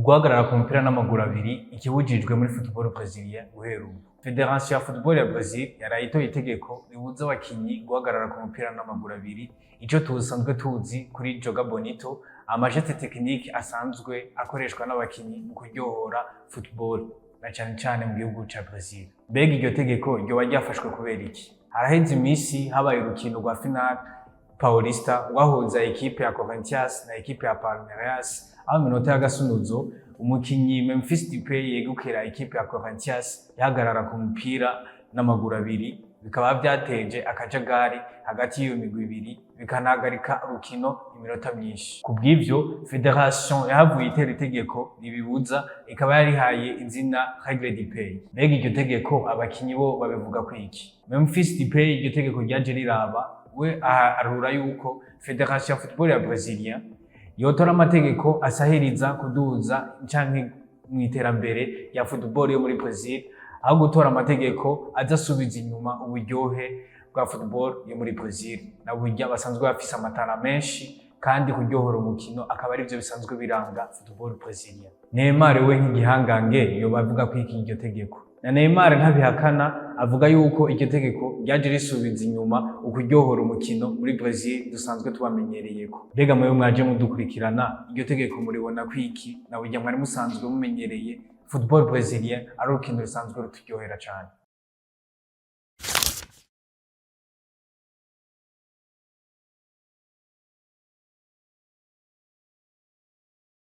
Uguhagarara ku mupira n'amaguru abiri ikibujijwe muri football brésilien guhera ubu. Fédération ya football ya Brazil yaraye itoye itegeko ribuza abakinyi guhagarara ku mupira n'amaguru abiri, ico tusanzwe tuzi kuri joga bonito, ama gestes techniques asanzwe akoreshwa n'abakinyi mu kuryohora football, na cane cane mu gihugu ca Brazil. Mbega iryo tegeko ryoba ryafashwe kubera iki? Haraheze imisi habaye urukino rwa finale Paulista rwahuza ekipe ya Corinthians na ekipe ya Palmeiras, aho minota y'agasunuzo umukinyi Memphis Depay yegukira ekipe ya Corinthians yahagarara ku mupira n'amaguru abiri, bikaba vyateje akajagari hagati y'iyo migwi ibiri, bikanahagarika urukino iminota myinshi. Ku bw'ivyo, fédération yahavuye itera itegeko ribibuza, ikaba yarihaye izina Règle Depay. Mbega iryo tegeko abakinyi bo babivuga kwiki? Memphis Depay iryo tegeko ryaje riraba, we aharura yuko Fédération ya football ya Brésilien yotora amategeko asahiriza kuduza canke mu iterambere rya football yo muri Brazil, aho gutora amategeko azasubiza inyuma uburyohe bwa football yo muri Brazil, na burya basanzwe bafise amatara menshi, kandi kuryohora umukino akaba arivyo bisanzwe biranga football brésilien. Neymar we nk'igihangange yoba avuga ko iki iryo tegeko, na Neymar ntabihakana, avuga yuko iryo tegeko ryaje risubiza inyuma ukuryohora umukino muri Brazil dusanzwe tubamenyereyeko. Mbega mwewe mwaje mudukurikirana, iryo tegeko muribona kwiki, na burya mwari musanzwe mumenyereye football brésilien ari urukino rusanzwe ruturyohera cane?